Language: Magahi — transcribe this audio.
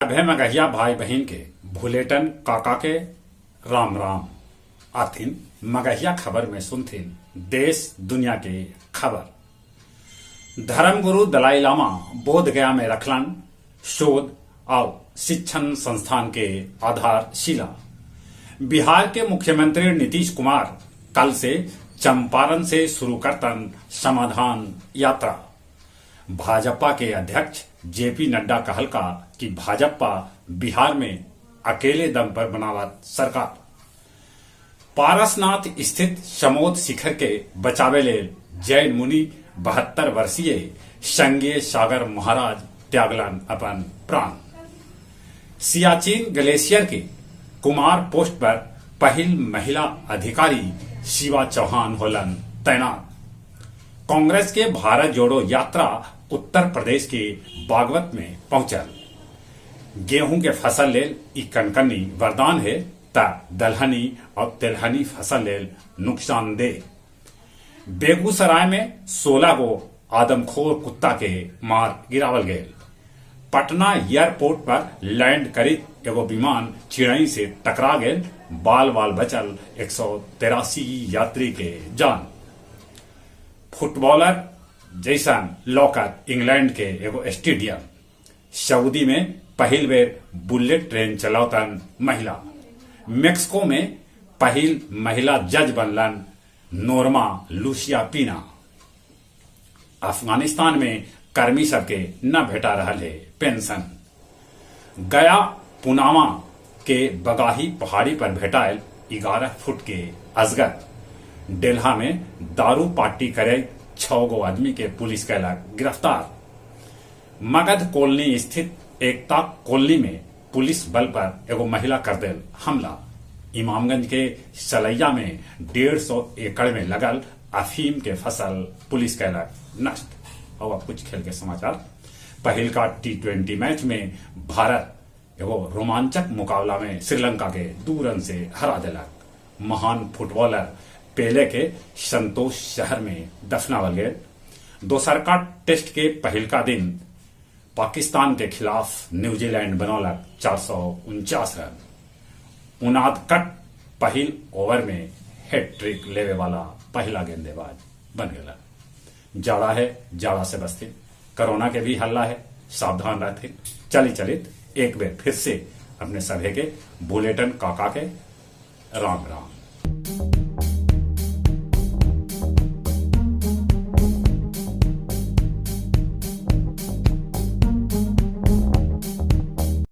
सभे मगहिया भाई बहिन के भुलेटन काका के राम राम। आथिन मगहिया खबर में सुनथिन देश दुनिया के खबर। धर्मगुरु दलाई लामा बोध गया में रखलन शोध आउ शिक्षण संस्थान के आधारशिला। बिहार के मुख्यमंत्री नीतीश कुमार कल से चंपारण से शुरू करतन समाधान यात्रा। भाजपा के अध्यक्ष जेपी नड्डा कहलका कि भाजपा बिहार में अकेले दम पर बनावत सरकार। पारसनाथ स्थित समोद शिखर के बचावे लेल जैन मुनि 72 वर्षीय संज्ञेय सागर महाराज त्यागलन अपन प्राण। सियाचिन ग्लेशियर के कुमार पोस्ट पर पहिल महिला अधिकारी शिवा चौहान होलन तैनात। कांग्रेस के भारत जोड़ो यात्रा उत्तर प्रदेश के बागवत में पहुंचल। गेहूं के फसल लेल ई कनकनी वरदान हे त दलहनी और तेलहनी फसल लेल नुकसानदेह। बेगूसराय में 16 गो आदमखोर कुत्ता के मार गिरावल गेल। पटना एयरपोर्ट पर लैंड करित एगो विमान चिड़ई से टकरा गेल, बाल बाल बचल 183 यात्री के जान। फुटबॉलर जैसन लौकत इंग्लैंड के एगो स्टेडियम। सऊदी में पहिल बेर बुलेट ट्रेन चलौतन महिला। मेक्सिको में पहिल महिला जज बनलन नोर्मा लूसिया पीना। अफगानिस्तान में कर्मी सबके न भेटा रहल हे पेंशन। गया पुनामा के बगाही पहाड़ी पर भेटायल 11 फुट के अजगर। डेल्हा में दारू पार्टी करे 6 गो आदमी के पुलिस कैलक गिरफ्तार। मगध कॉलोनी स्थित एकता कॉलोनी में पुलिस बल पर एगो महिला कर देल हमला। इमामगंज के सलैया में 150 एकड़ में लगल अफीम के फसल पुलिस कैलक नष्ट। और अब कुछ खेल के समाचार। पहिलका टी20 मैच में भारत एगो रोमांचक मुकाबला में श्रीलंका के 2 रन से हरा देलक। महान फुटबॉलर पेले के संतोष शहर में दफनावल गेल। दोसरका टेस्ट के पहिलका दिन पाकिस्तान के खिलाफ न्यूजीलैंड बनौलक 449 रन। उनादकट पहिल ओवर में हैट्रिक लेवे वाला पहला गेंदेबाज बन गया। जाड़ा है, जाड़ा से बचते, कोरोना के भी हल्ला है, सावधान रहते। चली चलित एक बेर फिर से अपने सभे के बुलेटिन काका के राम राम।